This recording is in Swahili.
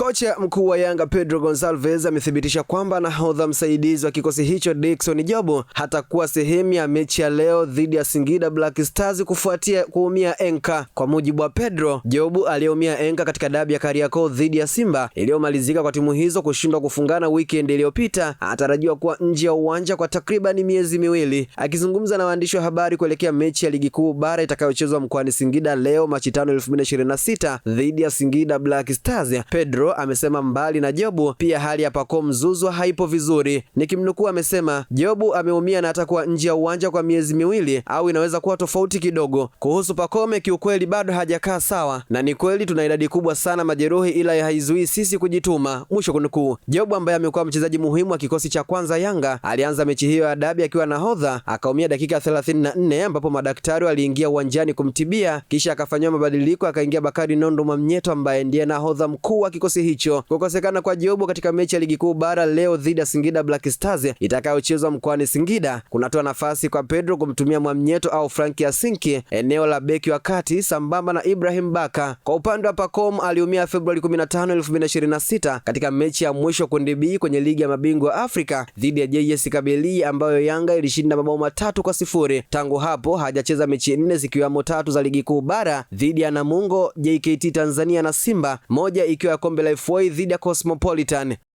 Kocha mkuu wa Yanga Pedro Gonsalves amethibitisha kwamba nahodha msaidizi wa kikosi hicho Dickson Jobu hatakuwa sehemu ya mechi ya leo dhidi ya Singida Black Stars kufuatia kuumia enka. Kwa mujibu wa Pedro, Jobu aliyeumia enka katika dabi ya Kariakoo dhidi ya Simba iliyomalizika kwa timu hizo kushindwa kufungana weekend iliyopita, anatarajiwa kuwa nje ya uwanja kwa takriban miezi 2. Akizungumza na waandishi wa habari kuelekea mechi ya ligi kuu bara itakayochezwa mkoani Singida leo Machi 5, 2026 dhidi ya Singida Black Stars, Pedro amesema mbali na Jobu pia hali ya Pacome Zouzoua haipo vizuri. Nikimnukuu amesema Jobu ameumia na atakuwa nje ya uwanja kwa miezi 2 au inaweza kuwa tofauti kidogo. Kuhusu Pacome, kiukweli bado hajakaa sawa, na ni kweli tuna idadi kubwa sana majeruhi, ila haizuii sisi kujituma, mwisho kunukuu. Jobu ambaye amekuwa mchezaji muhimu wa kikosi cha kwanza Yanga alianza mechi hiyo ya dabi akiwa nahodha, akaumia dakika 34 ambapo madaktari waliingia uwanjani kumtibia, kisha akafanyiwa mabadiliko, akaingia Bakari Nondo Mwamnyeto ambaye ndiye nahodha mkuu wa kikosi hicho. Kukosekana kwa Jobu katika mechi ya ligi kuu bara leo dhidi ya Singida Black Stars itakayochezwa mkoani Singida kunatoa nafasi kwa Pedro kumtumia Mwamnyeto au Frank Yasinki eneo la beki wa kati sambamba na Ibrahim Baka. Kwa upande wa Pacome aliumia Februari 15, 2026 katika mechi ya mwisho kundi B kwenye ligi ya mabingwa Afrika dhidi ya JS Kabylie ambayo Yanga ilishinda mabao 3-0. Tangu hapo hajacheza mechi 4 zikiwemo 3 za ligi kuu bara dhidi ya Namungo, JKT Tanzania na Simba, moja ikiwa ya kombe la FA dhidi ya Cosmopolitan.